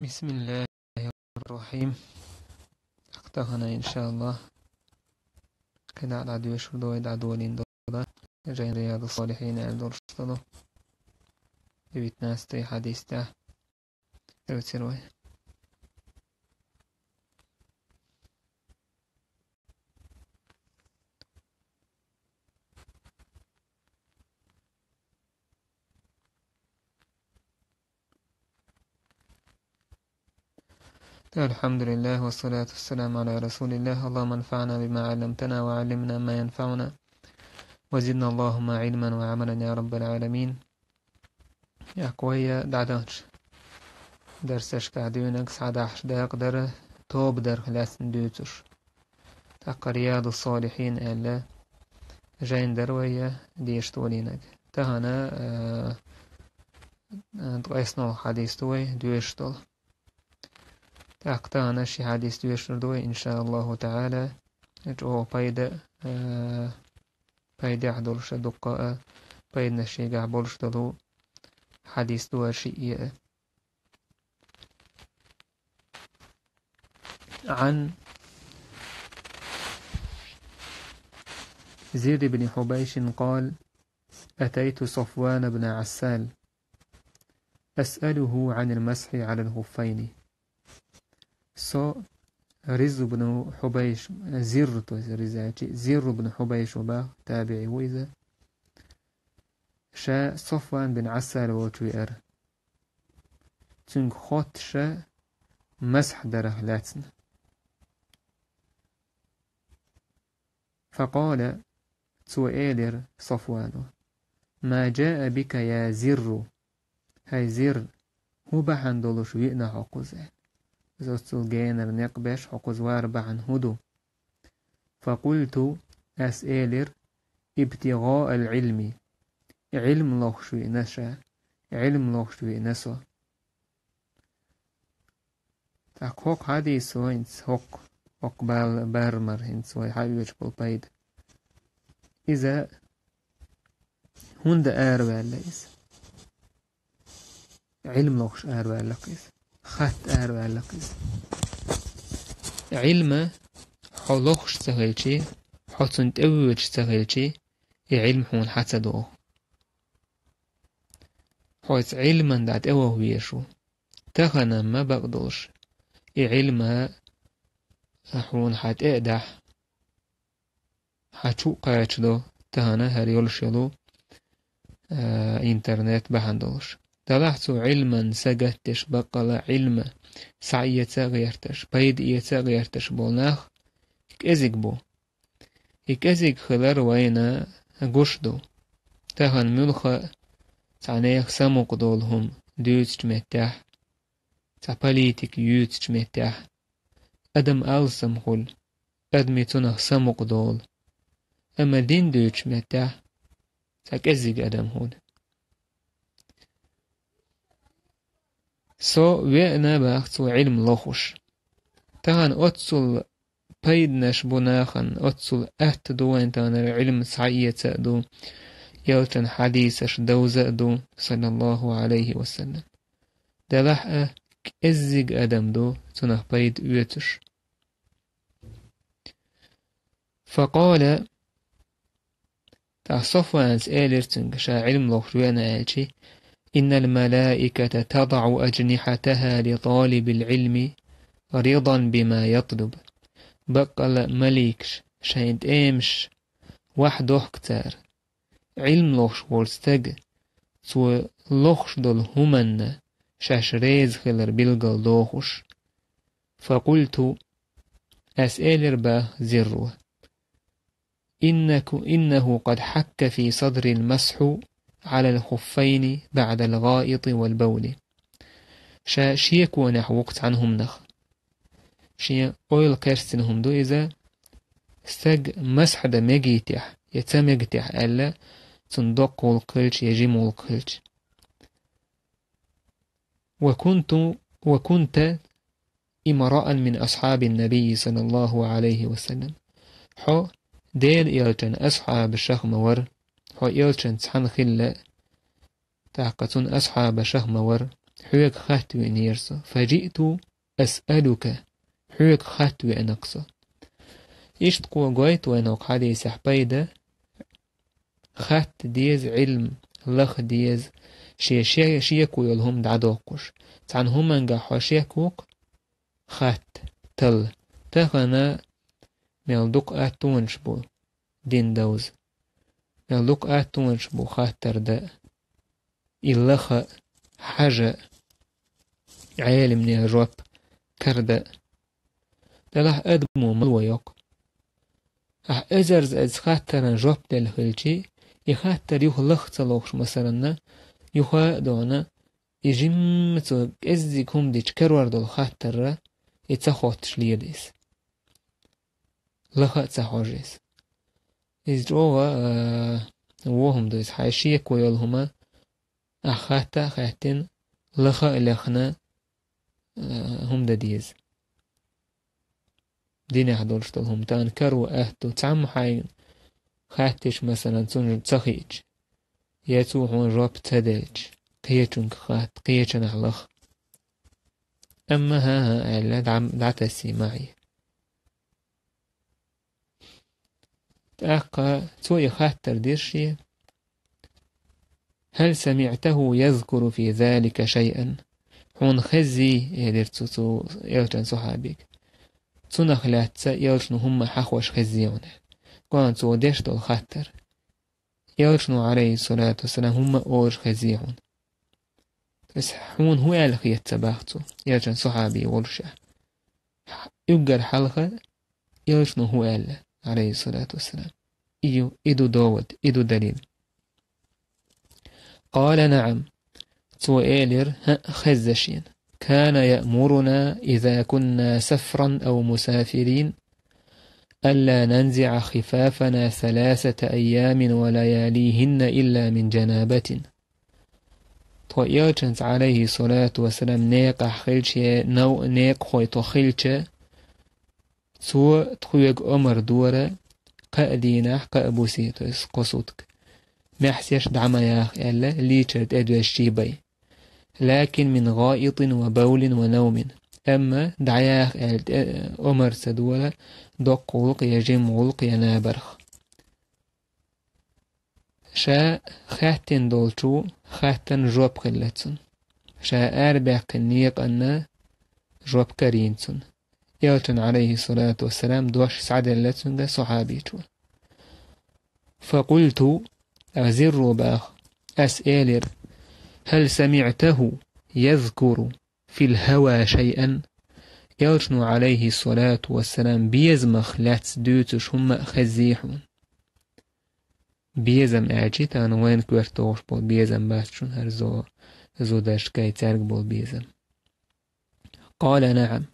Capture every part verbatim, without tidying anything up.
بسم الله الرحمن الرحيم. Тахана, иншааллахӀ, кхидӀа дӀадоьшур ду вай дӀадолийна дола, жайн Риядус-Салихьин аьлла долуш долу девятнадцатый хьадис тӀехь. Эвцир вай. الحمد لله والصلاة والسلام على رسول الله. اللهم انفعنا بما علمتنا وعلمنا ما ينفعنا وزدنا اللهم علما وعملا يا رب العالمين. Яккхой дӀадахча дарсашкахь дуьйнаг схьадахьаш дакъа дара тоба дарх лаьцна дуьйцуш. ТӀаккха Риядус-Салихьин аьлла жайн дара вай деша долийнаг. Тахана, а, а, ткъеснолгӀа хьадис ду вай доьшуш долу. ТӀаккха тахана ши хьадис доьшур ду вай, иншааллахӀу таӀала, чӀогӀа пайда, а, пайдехь долуш а дуккха а, пайданаш шегахь болуш долу хьадис ду вай шиъ а. عن زر بن حبيش قال: أتيت صفوان بن عسال أسأله عن المسح على الخفين. Со Ризу бну Хьубайш, Зирру, то есть Ризачи, Зирру бну Хьубайш ву бах, табиӀи ву иза. Ша Софван бин Ӏассар волчу веара. Цуьнга хотташа масхь дарах лаьцна. Факъала, цо элира Софвано: «Ма джаа бика я Зирру?» ХӀай Зирр, хӀун бахьана долуш виъна хьо кхуза? Иза оццул генара некъ беш хьо кхуза вар бахьана хӀун ду? Факъулту, ас элира: «ابتغاء العلم». Ӏилм лохуш виъна ша, Ӏилм лохуш виъна со. ТӀаккха хӀокху хьадисо хӀинца хӀокху, хӀокху бал-, барамара хӀинца вай хьаоьцуш болу пайда. Иза хӀунда араваьлла иза? Ӏилм лохуш араваьлла-кх иза. Хатта араваьлла-кх иза. Ӏилма хьо лохуш ца хилчи, хьо цунна тӀевоьдуш ца хилчи, и Ӏилм хьуна хьа ца догӀу. Хьо иза Ӏилман дӀа тӀеваха везаш ву. Тахана ма бакъдолуш, и Ӏилма хьуна хьан тӀе а дахь, хьан чу а кхачадо, тахана хӀара йолуш йолу, а, интернет бахьана долуш. Делахь цу Ӏилман са гатдеш, баккъала Ӏилма схьаэца а гӀерташ, пайда эца а гӀерташ болу нах кӀезиг бу. И кӀезиг хилар вайна гуш ду. Тахана муьлхха а цхьа нехан самукъа долу хӀума дуьйцучу меттехь, цхьа политика юьйцучу меттехь, адам алсам хуьлу, адамийн цунах самукъа долу. Амма дин дуьйцучу меттехь цхьа кӀеззиг адам хуьлу. Со веана бах цо Ӏилма лохуш. Тахана оццул пайданаш бу нахана, оццул атта ду вайн таханара Ӏилма схьаэца а ду, элчан хьадисаш довза а ду, саллаллаху Ӏалайхи ва саллам. Делахь а кӀеззиг адам ду цунах пайда оьцуш. Факъала, тӀаккха Софванас элира цуьнга, ша Ӏилма лохуш веана аьлчи: «إن الملائكة تضع أجنحتها لطالب العلم رضا بما يطلب». Баккъала маликаш шайн тӀемаш вахдохку цара. Ӏилма лохуш волу стаг, цо лохуш долу хӀуманна шаьш реза хилар билгал дохуш. Факъулту, ас элира бах Зирро: «إنه قد حك في صدري المسح على الخفين بعد الغائط والبول». Ша шеконехь ву-кх цхьана хӀуманах. Шен ойла кхерстина хӀума ду иза, стаг масхьа дан мегийтехь я ца мегатехь аьлла, цунна доккха гӀуллакх хилча я жима гӀуллакх хилча. «وكنت، وكنت امرأ من أصحاب النبي صلى الله عليه وسلم». Хьо Делан элчан асхьабашах ма вара, хьо элчанца цхьаьна хилла, тӀаккха цуьнан асхьабашах ма вара, хьоьга хатта веанера со. فجئت أسألك, хьоьга хатта веана-кх со. Иштта кхо гойту вайна хӀокху хьадисехь пайда: хатта деза Ӏилма, лаха деза, шен ше-, шеко йолу хӀума дӀадоккхуш. Цхьана хӀумангахь хьо шек ву-кх, хатта, талла. Тахана мел дукха аттонаш бу дин довза. Мел дукха аттонаш бу хаттар дан. И лаха а, хьажа а, Ӏеламнел жоп кардан а. Делахь адамо мало йо-кх. Ахь эзарза оцу хаттаран жоп делла хилчи, и хаттар юха лаха ца лохуш, масаланна, юха а дона, и жимма цо кӀеззиг хӀума дича карор долу хаттарра и ца хоттуш лела иза. Лаха а ца хьожу иза. Иза чӀогӀа, а, вон хӀума ду иза, хьайн шеко йолу хӀума ахь хатта а хаьттина, лаха а лехна, а, хӀума дан деза. Динехь долуш долу хӀума тахана каро аьтту, цхьамма хьайна хаттича, масалан, цунна ца хиъча, я цо хьуна жоп ца делча, кхечуьнга хатта, кхечанхьа лаха. Амма хӀан-хӀа аьлла, дӀа-, дӀатасий ма хьий. ТӀаккха цо и хаттар дира шен: «هل سمعته يذكر في ذلك شيئا؟» Хьуна хеззий, элира цу, цу элчан сахьабига. Цунах лаьцна элчано хӀумма хьахош хеззий хьуна? Кхана цо деш долу хаттар. Элчано, алейхиссалату вассалам, хӀумма а олуш хеззий хьуна? То есть хьуна хӀун аьлла хета ца боху цо, элчан сахьаби волушехь? Уггар хьалха элчано хӀун аьлла, алейхиссалату вассалам? И ю, и ду довод, и ду далил. قال: نعم. Цо элира: «ХӀаъ, хезна шена. كان يأمرنا إذا كنا سفرا أو مسافرين ألا ننزع خفافنا ثلاثة أيام ولياليهن إلا من جنابة». Тхо элчанца, алейхиссалату вассалам, некъахь хилча, я нав-, некъахой тхо хилча, цо тхоьга омар дора кхаа дийнахь, кхаа бусе, то есть кхо сутка, маьхьсеш дӀа ма яха аьлла, лийчар тӀедоьжчий бен. «لكن من غائط وبول ونوم». Амма дӀаяха аьлла тӀе-, омар ца дора доккха гӀуллакх я жима гӀуллакх я набарх. Ша хаьттина долчу хаттарна жоп хилла цунна. Ша арабаьккхина некъанна жоп карийна цунна. Элчанна, алейхиссалату вассалам, дош схьаделла цуьнга сахьабичо. فقلت, ас зирро боху, ас элира: «هل سمعته يذكر في الهوى شيئا؟» Элчано, алейхиссалату вассалам, безамах лаьцна дуьйцуш хӀумма а хеззий хьуна? Безам аьлчи, тахана вайна коьрта догӀуш болу безам бац шуна, хӀара зо-, зударшкай цаьрга болу безам. قال: نعم.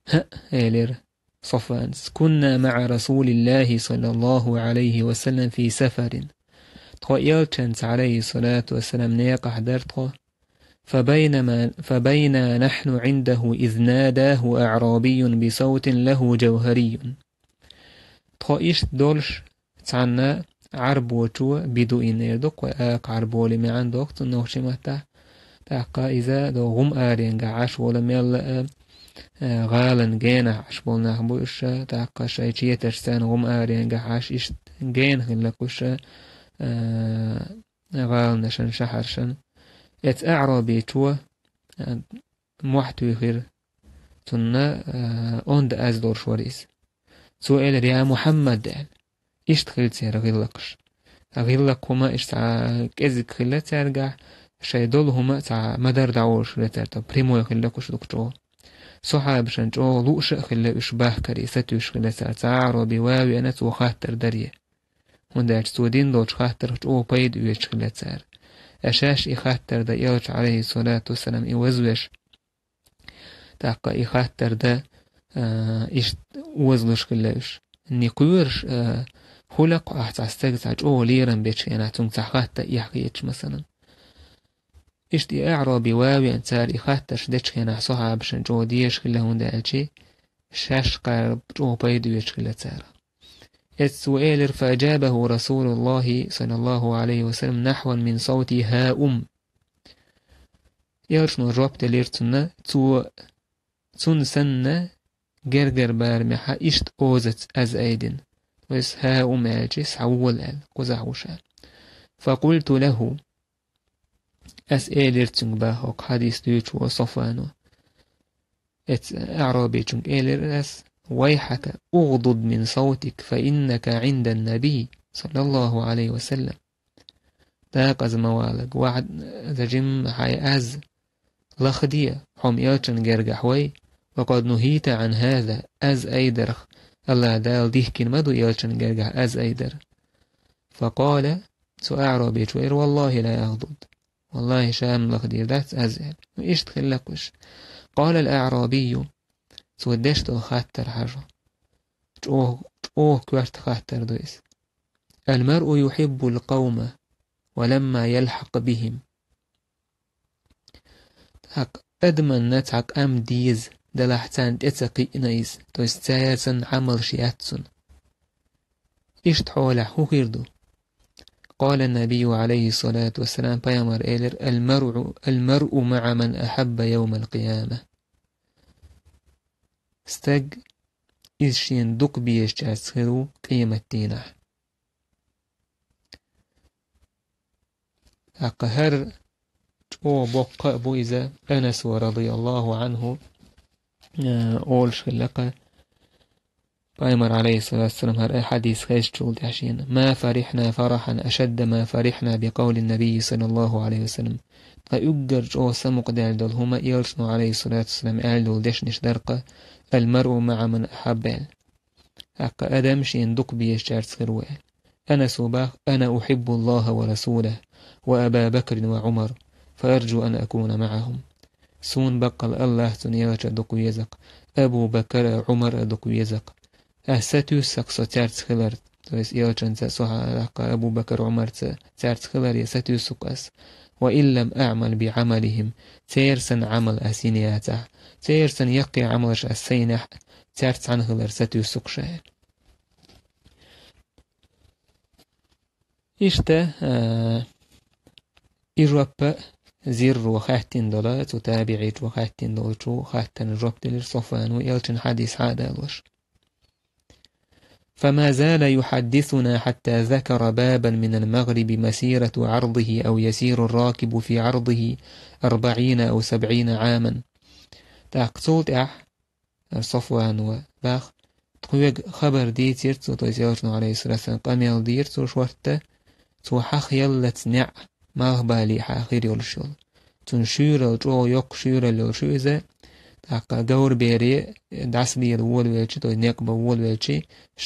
«ХӀаъ», — элира Софванас, — «كنا مع رسول الله صلى الله عليه وسلم في سفر». Тхо элчанца, алейхиссалату вассалам, некъахь дара тхо. «فبينما، فبينا نحن عنده إذ ناداه أعرابي بصوت له جوهري». Тхо иштта долуш, цхьанна Ӏарбочо, бедуин эр ду-кх вай, акха Ӏарболи маьӀна доху цунна нохчийн маттахь. ТӀаккха иза догӀу гӀум аренгахь Ӏаш волу мелла а, а, гӀалан генахь Ӏаш болу нах бу уьш, тӀаккха шайн четарш царна гӀум аренгахь Ӏаш, иштта гена хилла-кх уьш, а, гӀаланашан, шахьаршан. Эцу аӀробичо, а, мохь туьйхира цунна, а, онда аз долуш вара иза. Цо элира: «Я Мухьаммад», — аьлла. Иштта хилла церан гӀиллакхаш. ГӀиллакх хӀума иштта цхьа кӀезиг хилла цаьргахь, шайн долу хӀума цхьа ма-дарра дӀаволуш хилла цаьрга, прямой хилла-кх уьш дукха чӀогӀа. Сахьабашна чӀогӀа лууш а хилла уьш бахкаре, сатуьйсуш хилла цара, цхьа аӀроби ван веана цо хаттар даре. ХӀунда аьлча цо дина долчу хаттарх чӀогӀа пайда оьцуш хилла цара. Ткъа шаьш и хаттар дан элча, алейхиссалату вассалам, и вазвеш, тӀаккха и хаттар дан, а, иштта озалуш хилла уьш. Ни кхоьруш, а, хӀуьлакх ахь цхьа стаг цхьа чӀогӀа лерам бечу хенахь, цуьнга цхьа хатта эхь хеташ, масалан. Иштта и аӀроби ван веана цара и хаттарш дечу хенахь, сахьабашна чӀогӀа дезаш хилла, хӀунда аьлча шаьш кхара чӀогӀа пайда оьцуш хилла цара. Эццо элира: «فأجابه رسول الله صلى الله عليه وسلم نحوا من صوت هاؤم». Элчано жоп делира цунна, цо цунна санна гергара барамехьа иштта озаца аз айдина. То есть, хӀа, хӀума аьлча, схьавола аьлла, кхузахь вуш аьлла. فقلت له, ас элира цуьнга, бах, хӀокху хьадис дуьйцучо Софвано. Эцу аърабичуьнга элира ас: ويحك اغضض من صوتك فإنك عند النبي صلى الله عليه وسلم. Дакъаза ма валалаш, вахьа, зажим хьайн аз лахде, хьо-м элчан гергахь вай, وقد نهيت عن هذا, аз айдарх, АллахӀ Дала дихкина ма ду элчан гергахь аз айдар. فقال, цу аърабичо элира: والله لا أغضض. ВаллахӀи, ша-м лахдийр дац аз, аьлла. Ну, иштта хилла-кх уьш. قال الأعرابي, цо деш долу хаттар хьажа. ЧӀогӀа, чӀогӀа коьрта хаттар ду иза. المرء يحب القوم ولما يلحق بهم. ТӀаккха адаманна цхьа къам деза, делахь царна тӀе ца кхиъна иза, то есть церан санна Ӏамалш яц цуьнан. Иштта хьолехь хӀун хир ду? قال النبي عليه الصلاة والسلام, пайхамар элира: المرء، المرء مع من أحب يوم القيامة. Стаг иза шена дукха безачаьрца хир ву къематдийнахь. ТӀаккха хӀара чӀогӀа боккха а бу иза, Анаса, радияллаху Ӏанху, э, олуш хилла-кх, пайхамар, алейхиссалату вассалам, хӀара хьадис хезначул тӀаьхьа шена: ما فرحنا فرحا أشد ما فرحنا بقول النبي صلى الله عليه وسلم. Ткъа уггар чӀогӀа самукъадаьлла долу хӀума элчано, алейхиссалату вассалам, аьлла долу дешнаш дара-кх: المرء مع من أحب, аьлла. ТӀаккха адам шена дукха безачаьрца хир ву, аьлла. Анаса бах: أنا أحب الله ورسوله وأبا بكر وعمر فأرجو أن أكون معهم. Суна баккъал АллахӀ, цуьнан элча дукха веза-кх, Абу Бакр а, Ӏумар а дукха веза-кх. Ас сатуьйсу-кх со цаьрца хилар, то есть элчанца со хьа-, тӀаккха Абу Бакр, Ӏумарца цаьрца хилар, я сатуьйсу-кх ас. وإن لم أعمل بعملهم, церан санна Ӏамал ас йина яцахь, церан санна яккхий Ӏамалш ас ца йинехь а, цаьрца цхьаьна хилар сатуьйсу-кх ша. Иштта, а, и жоп а зирро хаьттина долу, цу табиӀичо хаьттина долчу хаттарна жоп делира Софвано, элчан хьадис хьадалош. فما زال يحدثنا حتى ذكر بابا من المغرب مسيرة عرضه أو يسير الراكب في عرضه أربعين أو سبعين عاما. ТӀаккха цул тӀаьхьа Софвано бах, тхоьга хабар дийцира цо, то есть элчано, алейхиссалату вассалам, къамел дийра цо шортта, цо хьахаяллалц неӀ малхбалехьа хир йолуш йолу. Цуьнан шуьйралла, чӀогӀа йоккха шуьйралла йолуш ю иза, тӀаккха говрбере дӀасабела волавелча, то есть некъ бан волавелча,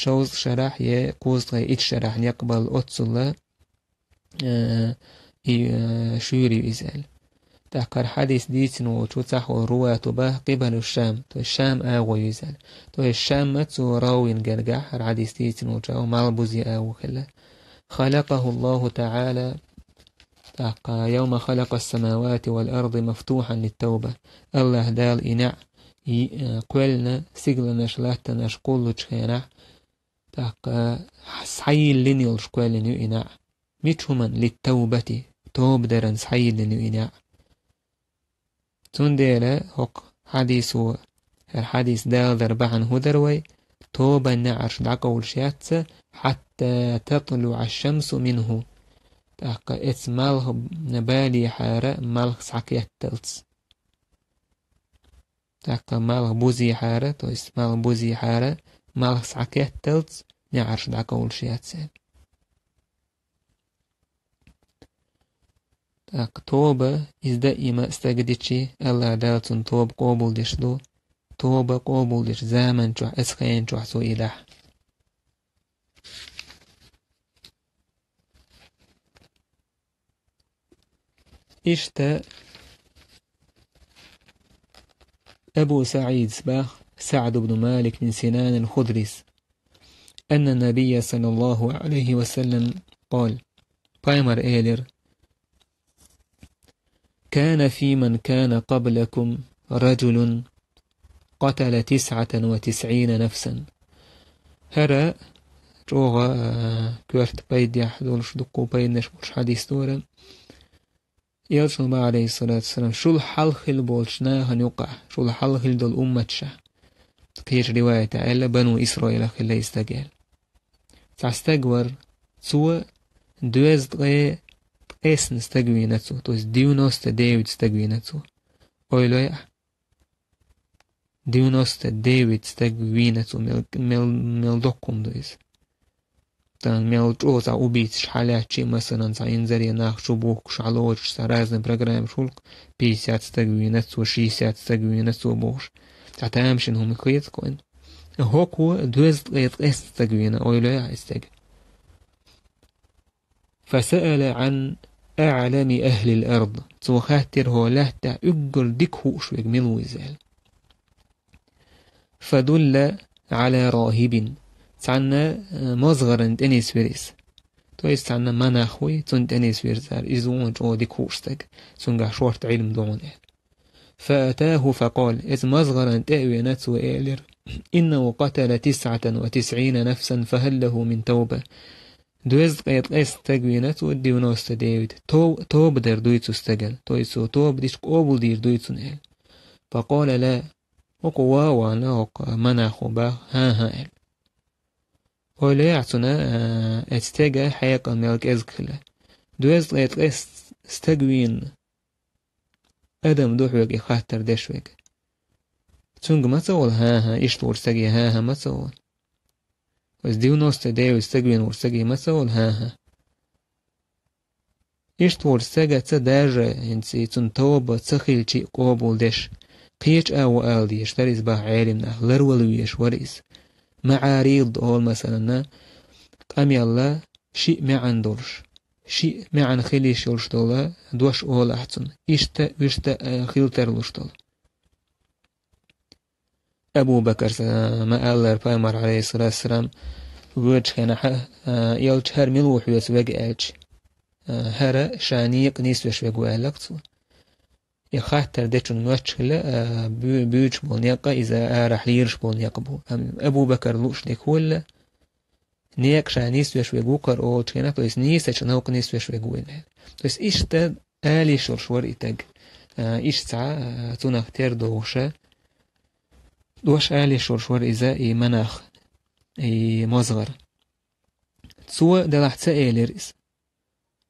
шовзткъа шарахь я кхузткъе итт шарахь некъ балла оццул а, э, и, э, шуьйра ю иза аьлла. ТӀаккха хӀара хьадис дийцина волчу цхьаъ волу рувато бах къибалу Шам, то есть Шам агӀо ю иза аьлла. То есть Шам а цу равин гергахь, хӀара хьадис дийцина волчу агӀо малхбузе агӀо хилла. خلقه الله تعالى, тӀаккха يوم خلق السماوات والأرض مفتوحا للتوبة. АллахӀ Дала и неӀ, и, э, кхоьллина, стигланаш, латтанаш кхуллучу хенахь, тӀаккха схьайиллина йолуш кхоьллина ю и неӀ. Мича хӀуманна? للتوبة, тоба даран схьайиллина ю и неӀ. Цундела хӀокху хьадисо, хӀара хьадис даладар бахьана хӀун дара вай? Тобан неӀарш дӀакъовлуш яц, حتى تطلع الشمس منه. ТӀаккха эцу малхбалехьара малх схьакетталц. ТӀаккха малхбузехьара, то есть малхбузехьара малх схьакетталц неӀарш дӀакъовлуш яц. ТӀаккха тоба, иза даима стага дичи, АллахӀ Дала цуьнан тоба къобалдеш ду, тоба къобалдечу заман чохь, эцу хенан чохь цо и дахь. Иштта Абу СаӀид бах, СаӀд ибн Малик бин Синан ал-Худрис, أن النبي صلى الله عليه وسلم قال, пайхамар элира: كان في من كان قبلكم رجل قتل تسعة وتسعين نفسا. ХӀара чӀогӀа, а, коьрта пайдехь долуш, дуккха пайданаш болуш хьадис ду хӀара. Элчано бах, алейхиссалату вассалам, шул хьалха хилла болчу нахана юкъахь, шул хьалха хилла долу умматашахь. Кхечу риваятехь аьлла, Бану Исраилах хилла и стаг аьлла. Цхьа стаг вара, цо доьзткъе ткъесна стаг вийна цо, то есть девяносто девять стаг вийна цо. Ойла йо ахь, девяносто девять стаг вийна цо, мел, мел, мел доккха хӀума ду иза. Тан мел чӀогӀа цхьа убийцаш хьалаьцча, масалан, цхьа инзаре нах чу бухкуш, хьалочуш, цхьа разный программаш хуьлу, пятьдесят стаг вийна цо, шестьдесят стаг вийна цо бохуш. Цхьа тамашийна хӀума хета кхуьнан. ХӀокхо доьзткъе ткъесна стаг вийна, ойла йо ахь и стаг. فسأل عن أعلم أهل الأرض. Цо хаьттира хӀокху лаьттахь уггар дика хууш верг мила ву иза аьлла. فدل على راهب. Цхьана, э, мозгӀарна тӀе нисвира иза. То есть цхьана монах вуй, цунна тӀе нисвира цара, иза ву хьуна чӀогӀа дика хууш стаг, цуьнгахь шорта Ӏилма ду хьуна аьлла. فأتاه فقال. Иза мозгӀарна тӀе а веана, цо элира: إنه قتل تسعة وتسعين نفسا فهل له من توبة. Доьзткъе ткъесна стаг вийна цо, девяносто девять. То-, тоба дар дуй цу стагана? То есть цо тоба дича къобалдийр дуй цунна аьлла. فقال: لا. ХӀокхо ван а ванна, хӀокху монахо бах: хӀан-хӀа аьлла. Ойла йо ахь цунна, а, эцу стеган хьекъал мел кӀезиг хилла. Доьзткъе ткъесна стаг вийна адам ду хьоьга и хаттар деш верг. Цуьнга ма ца волу хӀан-хӀа, иштта волчу стаге хӀан-хӀа ма ца волу. Оцу девяносто девять стаг вийна волчу стаге ма ца волу хӀан-хӀа. Иштта волчу стагаца даже хӀинца и цунна тоба ца хилча а къобалдеш, кхечу а ву ала дезаш дара иза бах Ӏелам наха, ларвала везаш вара иза. МаӀарид олу, масалана, къамелла шиъ маьӀна долуш, шиъ маьӀна хила йиш йолуш долу дош олу ахь цунна, иштта, вуьшта, а, хила тарлуш долу. Абу Бакар, а, ма-аллара, Пайхамар, алейхиссалату вассалам, воьдучу хенахь, а, элча, хӀара мила ву хьоьца вега аьлча, а, хӀара ша некъа нисвеш вега ву аьлла-кх цо. И хаттар дечунна моьттуш хилла, а, буь-, буьйцуш болу некъа, иза арахь лелаш болу некъа бу. Амма Абу Бакар лууш дерг хӀун ду? Некъа ша нисвеш вега ву-кх хӀара олучу хенахь, то есть нийсачу новкъа нисвеш вега ву аьлла. То есть иштта ала йиш йолуш вара и стаг. А, иштта цхьа, а, цунах тера догӀуш, дош ала йиш йолуш вара иза, и монах, и мозгӀар. Цо делахь ца элира иза.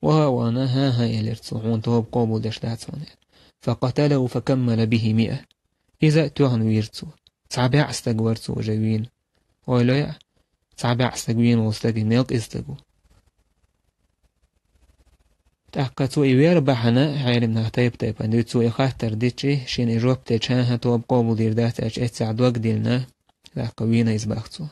Ваха а ванна, хӀан-хӀа элира цо, хьуна тоба къобалдеш дац хьуна аьлла. فقتله فكمل به مئة. Иза а тоьхна вийра цо. Цхьа бӀе стаг вара цо уже вийна. Ойла йо ахь, цхьа бӀе стаг вийна волу стаг, и мел къиза стаг ву. ТӀаккха цо и вер бахьана, Ӏелам наха тайп-тайпана дуьйцу, цо и хаттар дичи, шена и жоп дечи, хӀан-хӀа, тоба къобалдийр дац аьлча, эццахь дог диллина, тӀаккха вийна иза бах цо.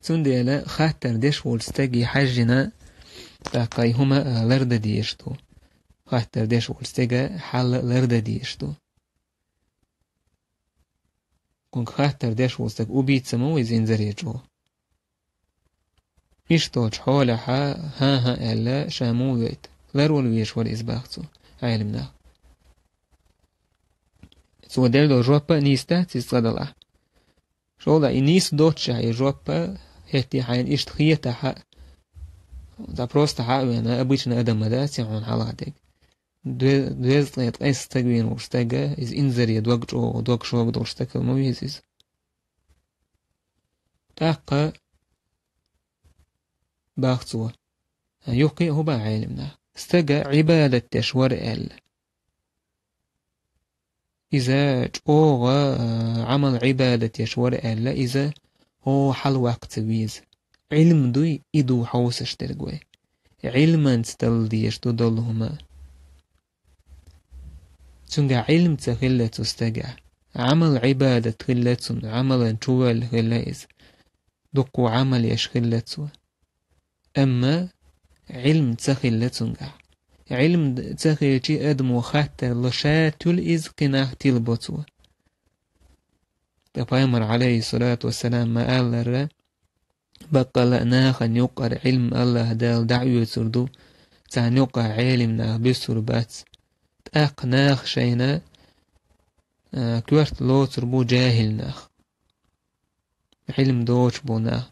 Цундела хаттар деш волчу стаге хьаьжжина, тӀаккха и хӀума, а, лардан дезаш ду. Хаттар деш волчу стеган хьал лардан дезаш ду. Кхунга хаттар деш волу стаг убийца ма ву иза инзаре чӀогӀа. Иштта долчу хьолехь, хӀан-хӀа аьлла, ша муха вейта? Ларвала везаш вара иза бах цо, Ӏелам наха. Цо делла долу жоп а нийса дац иза цкъа далахь. ШолгӀа и нийса доццушехь и жоп а, хӀетте хьайна иштта хетахь а, цхьа просто хьа а веана, обычный адам ма дац и хьуна хьалха дерг. Две-, двести ткъе ткъайсса стаг вийна волу стаг, иза инзаре дог чӀогӀа, дог шога долуш стаг хила ма веза иза. ТӀаккха бах цо: юххе а хӀун бах Ӏелам наха? Стага Ӏибадат деш вара аьлла. Иза чӀогӀа, а, Ӏамал Ӏибадат еш вара аьлла, иза хӀо хьалаваккха ца веза. Ӏилма дуй, и ду хьовсаш дерг вай. Ӏилманца дала дезаш ду долу хӀума. Цуьнгахь Ӏилма ца хилла цу стагехь. Ӏамал Ӏибадат хилла цунна, Ӏамалан чувоьлла хилла иза. Дуккха Ӏамал еш хилла цо. Амма Ӏилма ца хилла цуьнгахь. Ӏилма д-, ца хилчи, адамо хаттар ло ша туьлу иза, кхин нах тилабо цо. Ткъа Пайхамар, алейхиссалату вассалам, ма-аллара, баккъалла а нахана юккъара Ӏилма АллахӀ Дала дӀаоьцур ду, царна юккъахь Ӏелам нах буьсур бац. ТӀаккха наха шайна, а, коьрта лоцур бу жахӀил нах. Ӏилма доцуш бу нах.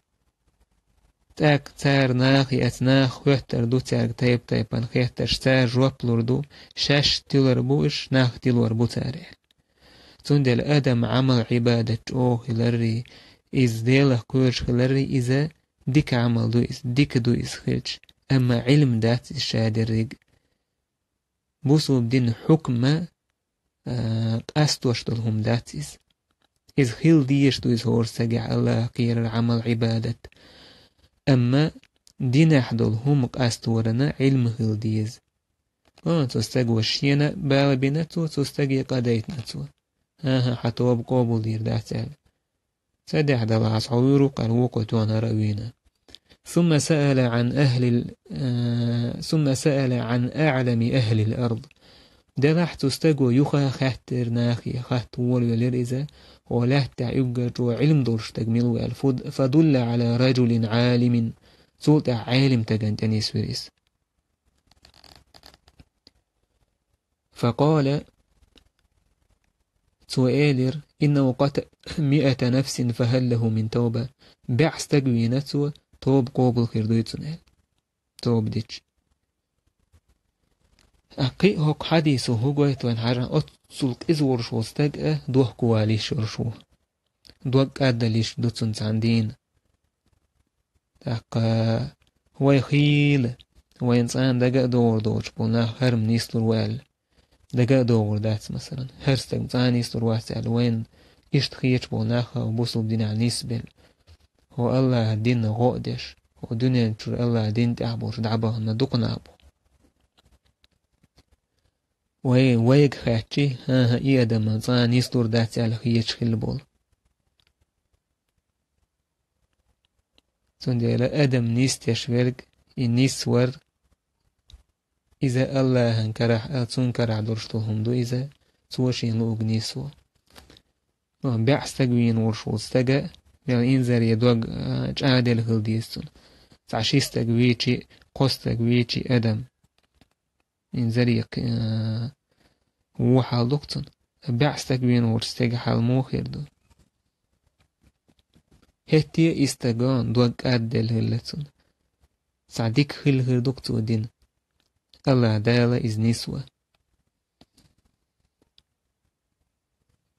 ТӀаккха цара нахе, эца наха хоьттур ду цаьрга тайп-тайпана хеттарш, цара жоп лур ду, шаьш тилар бу уьш, нах тилор бу цара аьлла. Цундела адам Ӏамал-Ӏибадат чӀогӀа хиларрий, иза Делах кхоьруш хиларрий, иза дика Ӏамал ду иза, дика ду иза хилча, амма Ӏилма дац иза шадерриг. Бусулба дин хьукма, а, къастош долу хӀума дац иза. Иза хила дезаш ду иза хӀора сагехь Аллах кхерар, Ӏамал-Ӏибадат. Амма динехь долу хӀума къасторана Ӏилма хила деза. О, цу стага шена бала бина цо, цу стаге къа дайтина цо. ХӀан-хӀа, хьан тоба къобалдийр дац аьлла. Ца дехьа далахь, хьо вуьйр ву-кх аьлла, вукхо тоьхна хӀара а вийна. ثم سأل عن أهل ال-، آه، ثم سأل عن أعلم أهل الأرض. Делахь цу стаго юха хаьттира нахе, хатта волавелира иза, хӀокху лаьттахь уггар чӀогӀа Ӏилма долуш стаг мила ву аьлла, фуд-، فدل على رجل عالم. Цул тӀаьхьа Ӏелим стагана тӀе нисвира иза. فقال، цо элира: إنه قتل مائة نفس فهل له من توبة. БӀе стаг вийна цо, тоба къобал хир дуй цуьнан аьлла. Тоба дича. Кхин а хӀокху хьадисо хӀун гойту вайна хьажахь, оццул къиза волуш волу стаг а дохко валийш йолуш ву. Дог кӀаддалийш ду цунна цхьана дийна. ТӀаккха вай хийла, вайна цкъа а дага а догӀур доцуш болу нах хӀара-м нислур ву аьлла. Дага а догӀур дац, масалан, хӀара стаг цкъа а нислур вац аьлла, вайна иштта хеташ болу нах а бусулба динехь нисбелла. ХӀо Аллахьан динна гӀо а деш, хӀо дуьнен чуьра Аллахьан дин тӀехь болуш дӀабахана дукха нах бу. Вай, вайга хаьттича, хӀан-хӀа, и адам-м цкъа а нислур дац аьлла хеташ хилла болу. Цундела адам нисдеш верг, и нисвар, иза Аллахьан карахь а, цунна карахь долуш долу хӀума ду иза, цо шена луург нисво. БӀе стаг вийна волуш волу стага, мел инзаре дог, а, чӀагӀделла хила деза цунна. Цхьа ши стаг вийчи, кхо стаг вийчи адам. Инзаре, а, вон хьал ду-кх цунна. БӀе стаг вийна волчу стеган хьал муха хир ду? ХӀетте а и стаг дог кӀадделла хилла цунна. Цхьа дика хилла хир ду-кх цо дина. Аллахь Дала иза нисво.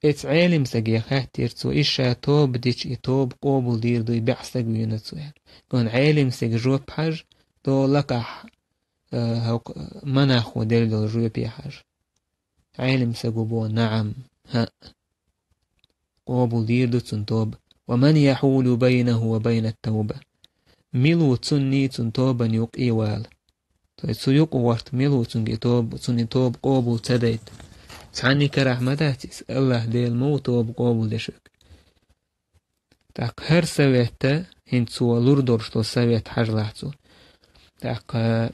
Эцу Ӏелим стаге хаьттира цо, иза ша тоба дича, и тоба къобалдийр дуй, бӀе стаг вийна цо аьлла. Кхунна Ӏелим стага жоп хьажа, тӀо лакхахь, э, хӀокху, э, монахо делла долу жопе хьажа. Ӏелим стага боху: «НаӀам, хӀаъ». Къобалдийр ду цунна тоба. «ومن يحول بينه وبين التوبة». Мила ву цунний цунна тобанна юккъе вала? То есть цу юкъа варт мила ву цуьнга и тоба, цунна и тоба къобал ца дайта? Цхьанний карахь ма дац иза, Аллахь Дела ма ву тоба къобал деш верг. ТӀаккха хӀара совет а, хӀинца цо лур долуш долу совет хьажалахь цо. ТӀаккха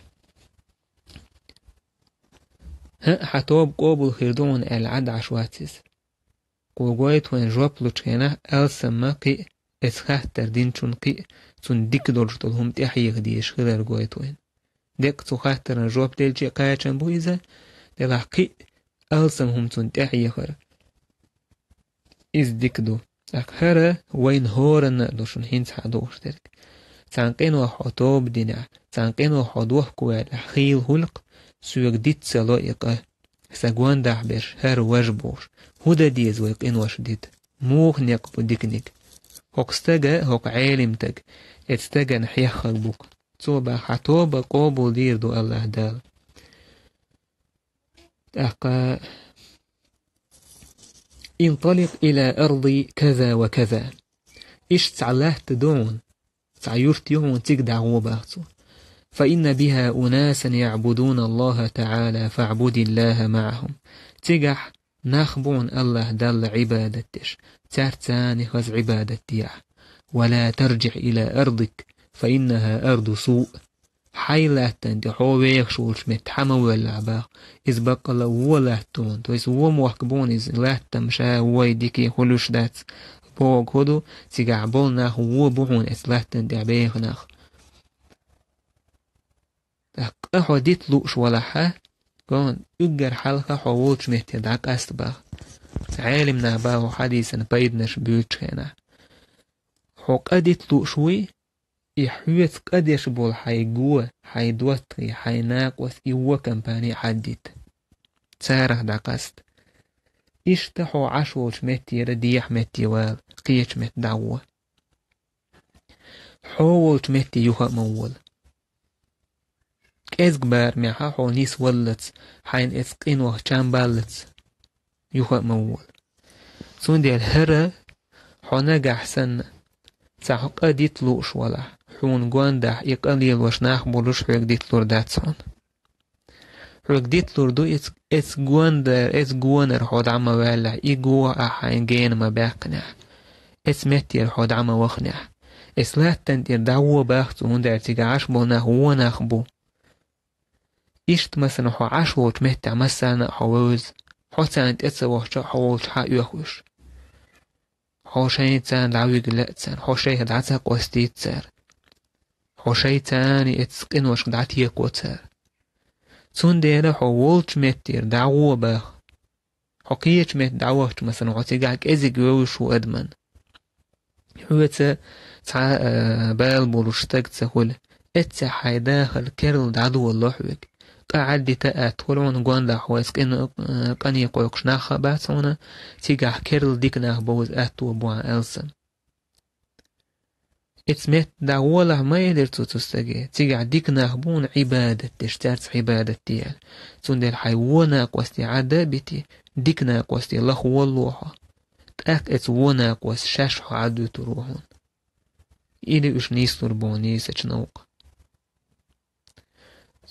хӀаъ, хьан тоба къобал хир ду хьуна аьлла, Ӏад Ӏаш вац иза. Кхо гойту вайн жоп лучу хенахь, алсамма кхин а, эцу хаттар динчунна кхин а, цунна дика долуш долу хӀума тӀехьеха дезаш хилар гойту вайн. Деккъа цу хаттарна жоп делчи а кхачам бу иза, делахь кхин а алсам хӀума цунна тӀехьехар. Иза дика ду. ТӀаккха хӀара вайна хӀоранна а ду шуна хӀинца хьан духуш дерг. Цхьана къинойх хьо тоба динехь, цхьана къинойх хьо дохко ваьллехь, хийла хуьлу-кх, соьга диц ца ло и къа. Сан гондахь берш, хӀара важа бохуш, хӀун дан деза вай къинош дита? Муха некъ бу диканиг? ХӀокху стага, хӀокху Ӏелимтага, эцу стагана хьеххаг бу-кх. Цо баха хьан тоба къобал дийр ду Аллахь Дала. ТӀаккха: «انطلق إلى أرض كذا وكذا». Иштта цхьа латта ду хьуна, цхьа юрт ю хьуна, цига дӀагӀо баха цо. «فإن بها أناسا يعبدون الله تعالى فاعبد الله معهم». Цигахь нах бу хьуна Аллахь Далла Ӏибадат деш, цаьрца цхьаьна хаза Ӏибадат де ахь. «ولا ترجع إلى أرضك فإنها أرض سوء». Хьайн латтана тӀе хьо вехаш волчу метта хьан ма воьллахь баха. Иза баккъалла вон латта ду хьуна, то есть вон мохк бу хьуна иза, латта-м ша вай дика хуьлуш дац. Бохург хӀун ду, цигахь болу нах вон бу хьуна эцу латтана тӀехь беха нах. ТӀаккха хьо дита лууш валахь, кхунна уггар хьалха хьо волчу метте дӀакъаста баха. Ӏелимнаха баха хьадисана пайданаш буьйцучу хенахь. Хьо къа дита лууш вуй, И хьоьца къа деш болу хьайн го, хьайн доттагӀий, хьайн накъост и вон компани хьаддита. Царах дӀакъаста. Иштта хьо Ӏаш волчу меттера дехьа метте вала, кхечу метта дӀагӀо. Хьо волчу метте юха а ма вола. КӀезиг барамехьа хьо нисваллалц, хьайна эцу къинойх чам баллалц, юха а ма вола. Цундела хӀара хьо нагахь санна цхьа къа дита лууш валахь, хьуна гондахь и къа лелош нах болуш хьоьга дитлур дац хьуна. Хьоьга дитлур ду эц-, эцу гонда-, эцу гонара хьо дӀа ма ваьллахь, и го ахь хьайна гена ма баьккхинехь, эцу меттера хьо дӀа ма ваханехь. Эцу латтана тӀера дӀагӀо бах цо, хӀунда аьлча цигахь Ӏаш болу нах вон нах бу. Иштта масана хьо Ӏаш волчу меттехь массарна а хьо вевза, хьо царна тӀе ца вахча а хьо волчу хьан оьху уьш. Хьо шайна царна дӀавигла а царна, хьо шайх дӀа ца къостийта цара. Хьо шайца царна эцу къиношка дӀатеко цара. Цундела хьо волчу меттера дӀагӀо баха. Хьо кхечу метта дӀавахча, масала, хьо цигахь кӀезиг вевзаш ву адаман. Хьоьца цхьа, а, бала болуш стаг ца хуьлу, эццехь хьайн дахар керла дӀадолало хьоьга. Къа Ӏаддита атта хуьлу хьуна, гондахь хьо эцу къин-, а, къане кхойкхуш нах а бац хьуна, цигахь керла дика нах бовза атто бу хьан алсам. Эцу метта дӀагӀолахь ма элира цо цу стаге, цигахь дика нах бу хьуна Ӏибадат деш, цаьрца Ӏибадат де аьлла. Цундела хьайн вон накъосте Ӏадда а битий, дика накъосте лаха волало хьо. ТӀаккха эцу вон накъост шаьш хьо Ӏадвуьтур ву хьуна. Или уьш нийслур бу хьуна нийсачу новкъа.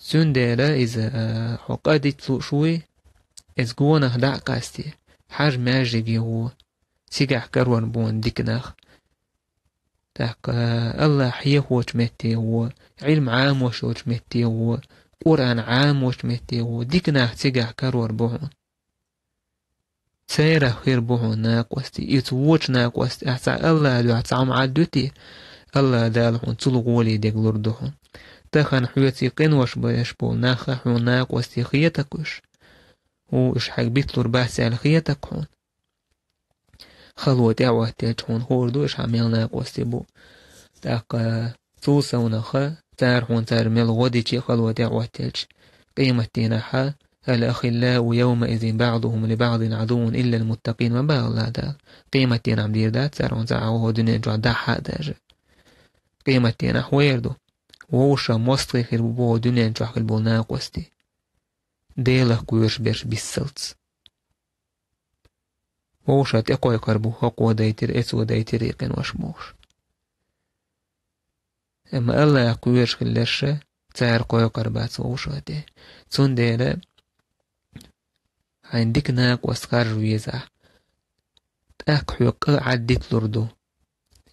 Цундела иза, а, хьо къа дита лууш вуй, эцу гонах дӀа а къастий, хьажа маьждиге гӀо, цигахь карор бу хьуна дика нах. ТӀаккха АллахӀ хьехочу метте гӀо, Ӏилма Ӏамош йолчу метте гӀо, Къуръан Ӏамочу метте гӀо, дика нах цигахь карор бу хьуна. Церах хир бу хьуна накъостий, иза вочу накъостех цхьа АллахӀан дуьхьа цхьа хӀума Ӏадвуьтий, АллахӀ Дала хьуна цул гӀоле дерг лур ду хьуна. Тахана хьоьца и къинош беш болу нах а хьуна накъостий хетакх уьш. Хьо уьш хьайга битлур бац аьлла хетакх хьуна. Хало тӀе а хӀоттаелча хьуна хуур ду, уьш хьан мел накъостий бу. ТӀаккха цул совнаха, цара хьуна цара мел гӀо дичи хало тӀе а хӀоттаелча, къематдийнахьа: «الأخلاء يومئذ بعضهم لبعض عدو إلا المتقين», ма боху АллахӀ Дала. Къематдийнахь дийр дац цара хьуна цхьа а гӀо дуьнен чохь дахьа а даже. Къематдийнахь хӀун эр ду? Вовшах мостагӀий хир бу боху дуьнен чохь хир болу накъостий. Делах кхоьруш берш биссалц. Вовшах тӀекхойкхур бу, хӀокхо дайтира, эцо дайтира и къинош бохуш. Амма АллахӀах кхоьруш хилларша, цара кхойкхур бац вовшах тӀе. Цундела хьайн дика накъост харжа везахь, тӀаккха хьоьга къа Ӏаддитлур ду.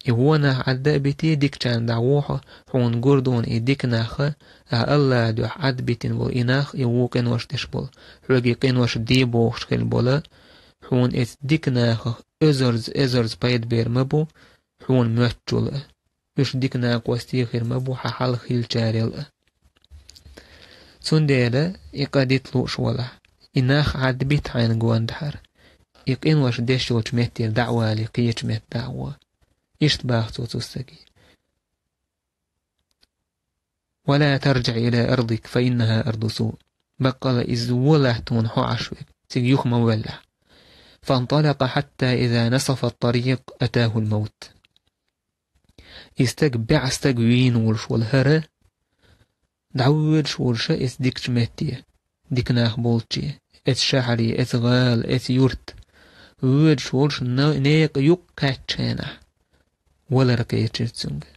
И вон нах Ӏадда а битий, дикачарна дӀагӀо хьо, хьуна гур ду хьуна и дика нах а, ахь АллахӀан дуьхьа Ӏадбитина болу и нах, и вон къинош деш болу, хьоьга и къинош де бохуш хила болу, хьуна эцу дика нахах эзарза, эзарза пайда бер ма бу, хьуна моьттучул а, уьш дика накъостий хир ма бу хьан хьалха хиллачарел а. Цундела и къа дита лууш валахь, и нах Ӏадбита хьайна гондахьара, и къинош деш йолчу меттера дӀа а валий, кхечу метта дӀа а гӀо. Иштта баха цо цу стаге: «ولا ترجع إلى أرضك فإنها أرض سوء». Баккъала иза вон латта хьуна хьо Ӏаш верг, цига юха ма воьллахь. «فانطلق حتى إذا نصف الطريق أتاه الموت». И стаг бӀе стаг вийна волуш волу хӀара, дӀавоьдуш волуша эцу дикачу метте, дика нах болчу, эцу шахьаре, эцу гӀала, эцу юрта, воьдуш волуш на-, некъа юккъе кхаьччу хенахь, валар кхечира цуьнга,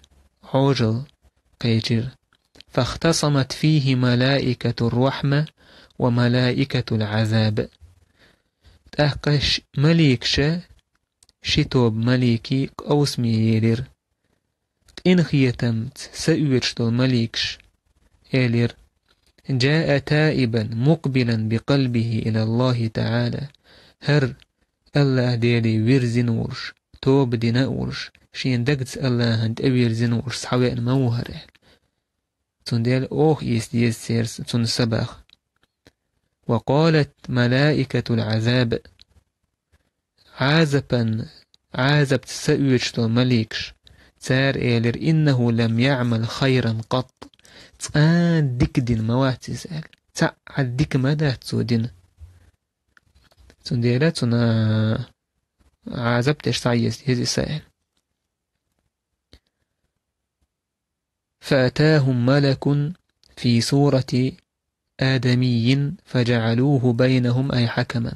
хьожал кхечира. «فاختصمت فيه ملائكة الرحمة وملائكة العذاب». ТӀаккха ш-, маликаша, ши тоба маликий къовсаме елира. Къинхетамца са оьцуш долу маликаш элира: «جاء تائبا مقبلا بقلبه إلى الله تعالى». ХӀара АллахӀ Деле вирзина волуш, тоба дина а волуш, шен дагца АллахӀана тӀевирзина волуш схьавеана ма ву хӀара. Цундела оха ийса деза церан цунна сабах. «وقالت ملائكة العذاب». Ӏазапан, Ӏазапца са оьцуш долу маликаш, Цара элира: «إنه لم يعمل خيرا قط». Цкъа дика дина ма вац иза аьлла. Цхьа а дика ма дац цо дина. Цундела цунна Ӏазап деш схьаэца деза иза аьлла. فأتاهم ملك في صورة آدمي فجعلوه بينهم أي حكما.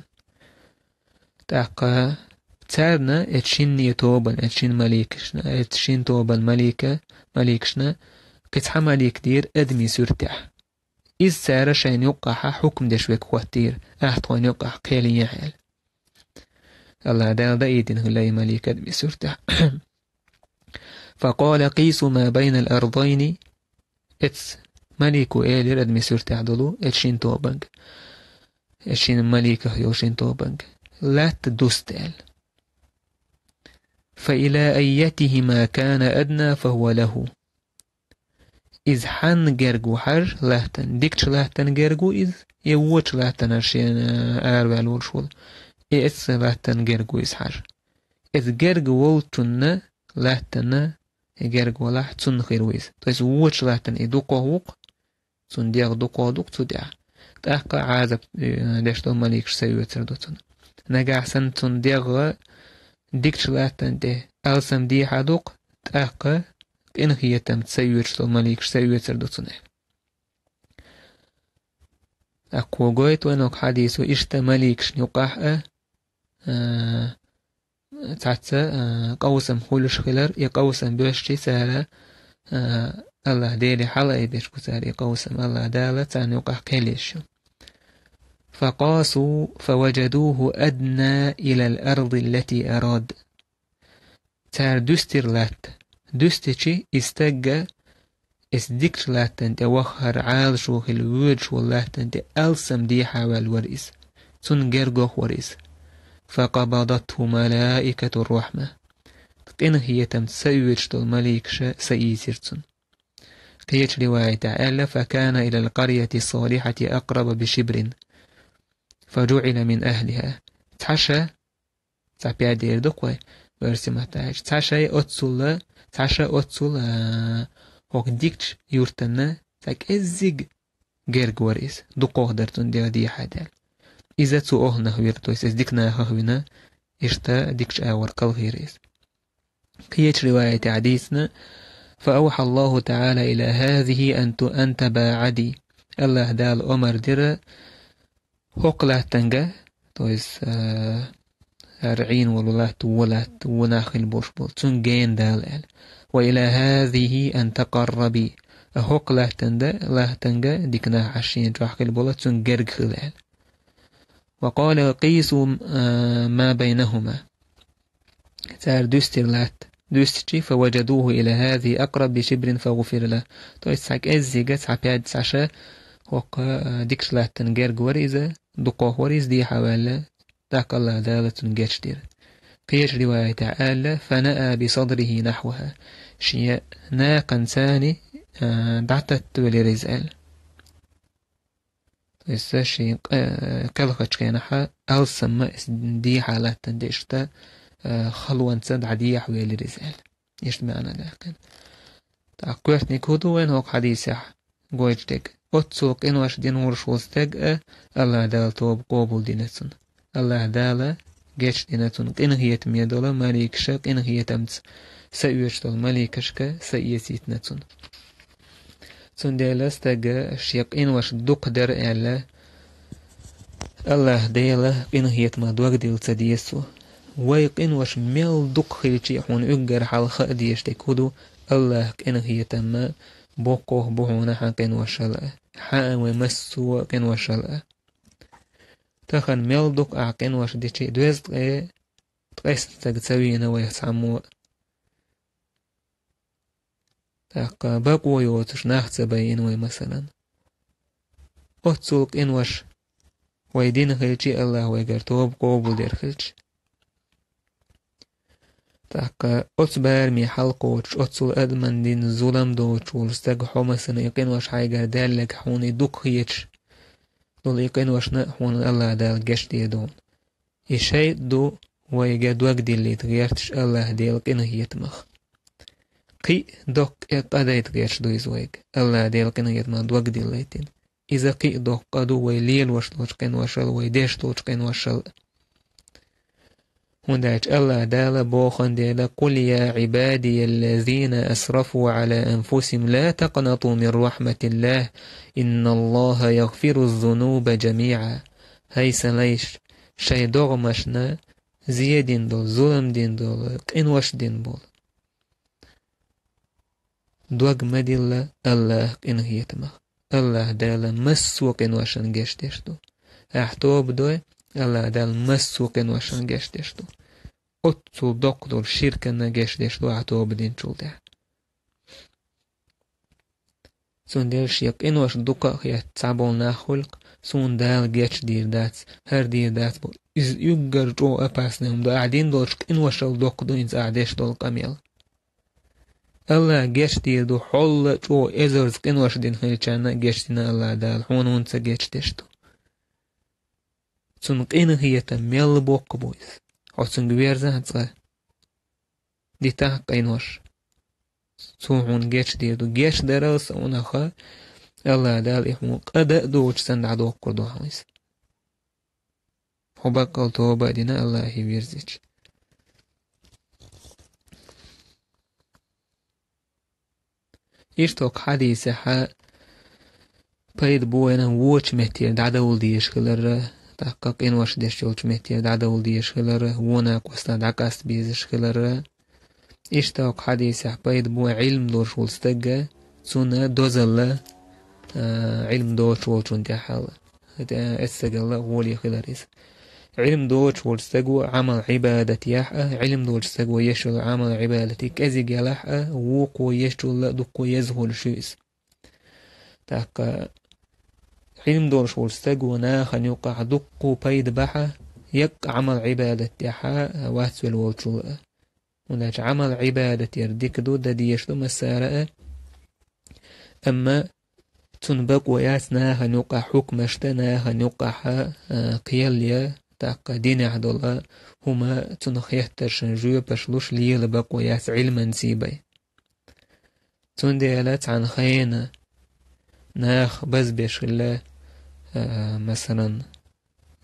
ТӀаккха царна, эцу шинне тобанна, эцу шин маликашна, эцу шин тобанна малика, маликашна, кхин цхьа малик дийра адамийн суьртехь. Иза цара шайна юккъахь хьукам деш верг хӀоттийра, ахь тхойна юккъахь кхел ехьа аьлла. АллахӀ Дала даийдина хилла и малик адамийн суьртехь. فقال: «قيسوا ما بين الأرضين». Эцу малико элира адамийн суьртехь долу эцу шин тобанга, эцу шин маликах йолу шин тобанга: «Латта дуста», аьлла. «فإلى أيتهما كان أدنى فهو له». Иза хьанна герга ву хьажа латтана, дикачу латтана герга ву иза, я вочу латтана шена араваьлла волуш волу, я эцу латтана герга ву иза хьажа. Иза герга волчунна латтана и герга валахь, цунна хир ву иза. То есть вочу латтана и дукхох ву-кх, цунна дегӀ дукхох ду-кх цу тӀехь. ТӀаккха Ӏазап, э, деш долу маликаш са оьцур ду цунна. Нагахь санна цунна дегӀ дикачу латтана тӀе алсам дехьа ду-кх, тӀаккха къинхетамца са оьцуш долу маликаш са оьцур ду цунна. Аккхо гойту вайна хӀокху хьадисо иштта маликашна юкъахь а, а, цхьацца, а, къовсам хуьлуш хилар, и къовсам боьссичи цара, а, АллахӀ Деле хьалаайбеш бу цара и къовсам, АллахӀ Дала царна юкъахь кхел еш ю. فقاسوا فوجدوه أدنى إلى الأرض التي أراد. Цара дуьстира латта. Дуьстичи и стагга, иза дикачу латтана тӀе ваха хӀара Ӏалашо хила воьдуш волу латтана тӀе алсам дехьа ваьлла вара иза. Цунна гергох вара иза. فقبضته ملائكة الرحمة. Къинхетамца са оьцуш долу маликаша са ийцира цунна. Кхечу риваятехь аьлла: فكان إلى القرية الصالحة أقرب بشبر فجعل من أهلها. Цхьа ша, цхьа пядера ду-кх вай, оьрсийн маттахь аьлча, цхьа шай оццул, цхьа ша оццул, а, хӀокху дикачу юьртана цхьа кӀеззиг герга вара иза, дукхох дара цунна дегӀ дехьа даьлла. Иза цу охӀланах вира, то есть иза дика нахах вина, иштта дикачу агӀор кхалхийра иза. Кхечу риваятехь дийцина: فأوحى الله تعالى إلى هذه أن ت-، أن تباعدي. АллахӀ Дала омар дира хӀокху латтанга, то есть, а, хӀара Ӏийна волу латта, вон латта, вон нах хила болуш болу, цунна гена дала аьлла. وإلى هذه أن تقربي. А хӀокху латтанга, латтанга дика нах Ӏаш шена чохь хила болу, цунна герга хила аьлла. وقال: قيسوا، а, ما بينهما. Цара дуьстира латта. Дуьстичи, فوجدوه إلى هذه أقرب بشبر فغفر له. То есть цхьа кӀеззига, цхьа пяд, цхьа ша, хӀокху, а, дикачу латтана герга вара иза, дукхох вара иза дехьа ваьлла, тӀаккха АллахӀ Дала цунна гечдира. Кхечу риваятехь аьлла: فنأى بصدره نحوها. Шен накханца, а, дӀататтавелира иза аьлла. Иза шен къ-, кхелхачу хенахь алсамма иза дехьа латтана тӀе иштта, а, халонца дӀадехьавелира иза аьлла. Иштта маьӀна даьккхина. ТӀаккха коьртаниг хӀун ду вайна хӀокху хьадисехь гойтуш дерг? Оццул къинош дина волуш волу стаг а, АллахӀ Дала тоба къобалдина цунна. АллахӀ Дала гечдина цунна, къинхетаме долу маликаша къинхетамца са оьцуш долу маликашка са эцийтина цунна. Цундела стага шен къинош дукха дара аьлла, АллахӀ Дела къинхетамах дог дилла ца деза цо. Вай къинош мел дукха хилчи а, хьуна уггар хьалха а дезаш дерг хӀун ду, АллахӀ къинхетамма боккхох бу хьуна хьан къиношал а, хьан а вайн массо а къиношал а. Тахана мел дукха ахь къинош дичи, доьзткъе ткъесна стаг ца вийна вайх цхьаммо а. ТӀаккха бакъо йоцуш нах ца байина вай, масалан. Оццул къинош вай дина хилчи, АллахӀ вайгара тоба къобалдер хилча. ТӀаккха оцу бараме хьалкхочуш, оццул адаман дина зулам доцуш волу стаг хьо, масалан, и къинош хьайгара даьлларг хьуна и дукха хеташ долу и къиношна а хьуна АллахӀ Дала гечдийр ду хьуна. И шайтӀа ду вайга дог диллийта гӀерташ АллахӀ Дела къинхетамах. Кхин а доккха къа дайта гечдо иза вайга, АллахӀ Делан къинхетамах дог диллийтина. Иза кхин а доккха къа ду вай лелош долчу къиношал, вай деш долчу къиношал. ХӀунда аьлча АллахӀ Дала боху дела: «قل يا عبادي الذين أسرفوا على أنفسهم لا تقنطوا من رحمة الله إن الله يغفر الذنوب جميعا». ХӀай Сан лайш, шайн догӀмашна зе дина долу, зулам дина долу, къинош дина болу, дог ма дилла АллахӀан къинхетамах. АллахӀ Дала массо а къиношна гечдеш ду. Ахьа тоба дой, АллахӀ Дала массо а къиношна гечдеш ду. Оццул доккха долу ширкана гечдеш ду ахьа тоба динчул тӀаьхьа. Цундела шен къинош дукха а хетта цхьаболу нах хуьлу-кх, суна Дала гечдийр дац, хӀара дийр дац боху. Иза уггар чӀогӀа опасный хӀума ду, ахьа дина долчу къиношал доккха ду иза ахьа деш долу къамел. АллахӀ гечдийр ду, хьол а чӀогӀа эзарза къинош дина хилчарна а гечдина АллахӀ Дала, хьуна хӀунда ца гечдеш ду? Цунна къинхетам мел боккха бу иза. Хьо цуьнга верзахь цкъа, дитахь къинош, цо хьуна гечдийр ду. Гечдарал санна хьуна АллахӀ Дала и хьуна къа дан а доцуш санна дӀадоккхур ду хьуна иза, хьо баккъал тоба а дина АллахӀе вирзича. Иштта хӀокху хьадисехь пайда бу вайна вочу меттера дӀадовла дезаш хилар, тӀаккха къинош деш йолчу меттера дӀадовла дезаш хилар, вон накъостах дӀакъаста безаш хилар. Иштта хӀокху хьадисехь пайда бу Ӏилма долуш волу стага, цунна дозалла, а, Ӏилма доцуш волчунна тӀехь а. ХӀета эццагалла гӀоле хилар иза. Ӏилма доцуш волчу стаго Ӏамал-Ӏибадат яхь а, Ӏилма долчу стаго еш йолу Ӏамал-Ӏибадат и кӀезиг ялахь а, вукхо ешчул а дуккха еза хуьлуш ю иза. ТӀаккха Ӏилма долуш волчу стаго нахана юккъахь дуккха пайда бахь а, яккха Ӏамал-Ӏибадат тӀехь а вац велла волчул а. ХӀунда аьлча Ӏамал-Ӏибадат яр дика ду, дан дезаш ду массара а. Амма цунна бакъо яц нахана юккъахь хьукмаш дан, нахана юккъахь, а, кхел ян, тӀаккха динехь долу хӀума цунах хеттаршна жоьпаш луш лела бакъо яц Ӏилманций бен. Цундела цхьана хенахь нах базбеш хилла, а, масалан,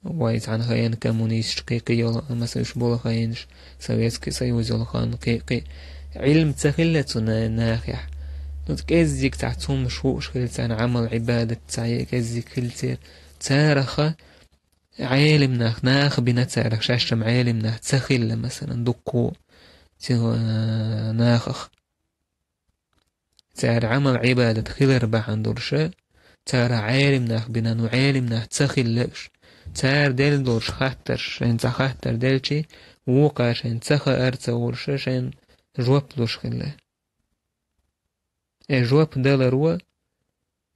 вай цхьана хенахь коммунисташ кхин кхин йолу, масала, уьш болу хенаш, Советский Союз йолу хан кхин кхин. Ӏилма ца хилла цу на-, нахехь. Ну, кӀеззиг цхьа цхьа хӀумаш хууш хилла царна, Ӏамал-Ӏибадат цхьа е кӀеззиг хилла церан. Царах Ӏелим нах, нах бина царах, шаьш-м Ӏелим нах ца хилла, масалан, дуккху ци-, а, нахах. Цара Ӏамал-Ӏибадат хилар бахьана долуш а, цара Ӏелим нах бина, ну, Ӏелим нах ца хилла уьш. Цара делла долуш хаттарш, шайна цхьа хаттар делчи, вукхара шайна ца хаар ца волуш а, шайна жоп луш хилла. Э, жоп даларо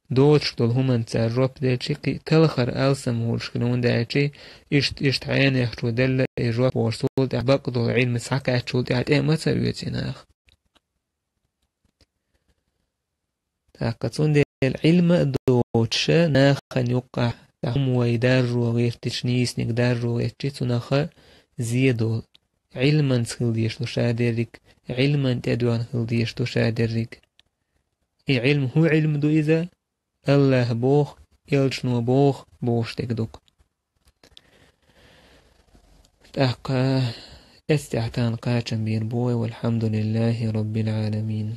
доцуш долу хӀуманна цара жоп делчи, кхин а талхар алсам волуш хилла, хӀунда аьлчи иштта, иштта хьенехчо делла, э, жоп волуш цул тӀаьхьа бакъ долу Ӏилма схьакхаьччул тӀаьхьа тӀе а ма ца оьцу и нах. ТӀаккха цундела Ӏилма а доцуша нахана юккъахь, тӀаккха хӀума вай даржо гӀертича, нийсаниг даржо гӀертчи, цунах зе долу. Ӏилманца хила дезаш ду ша дерриг, Ӏилман тӀедоьгӀна хила дезаш ду ша дерриг. И Ӏилма хӀун Ӏилма ду иза? АллахӀа боху, элчано боху, бохуш дерг ду-кх. ТӀаккха эццехь тахана кхачам бийр бу вай, валхьамдулиллахӀи роббил Ӏаламин.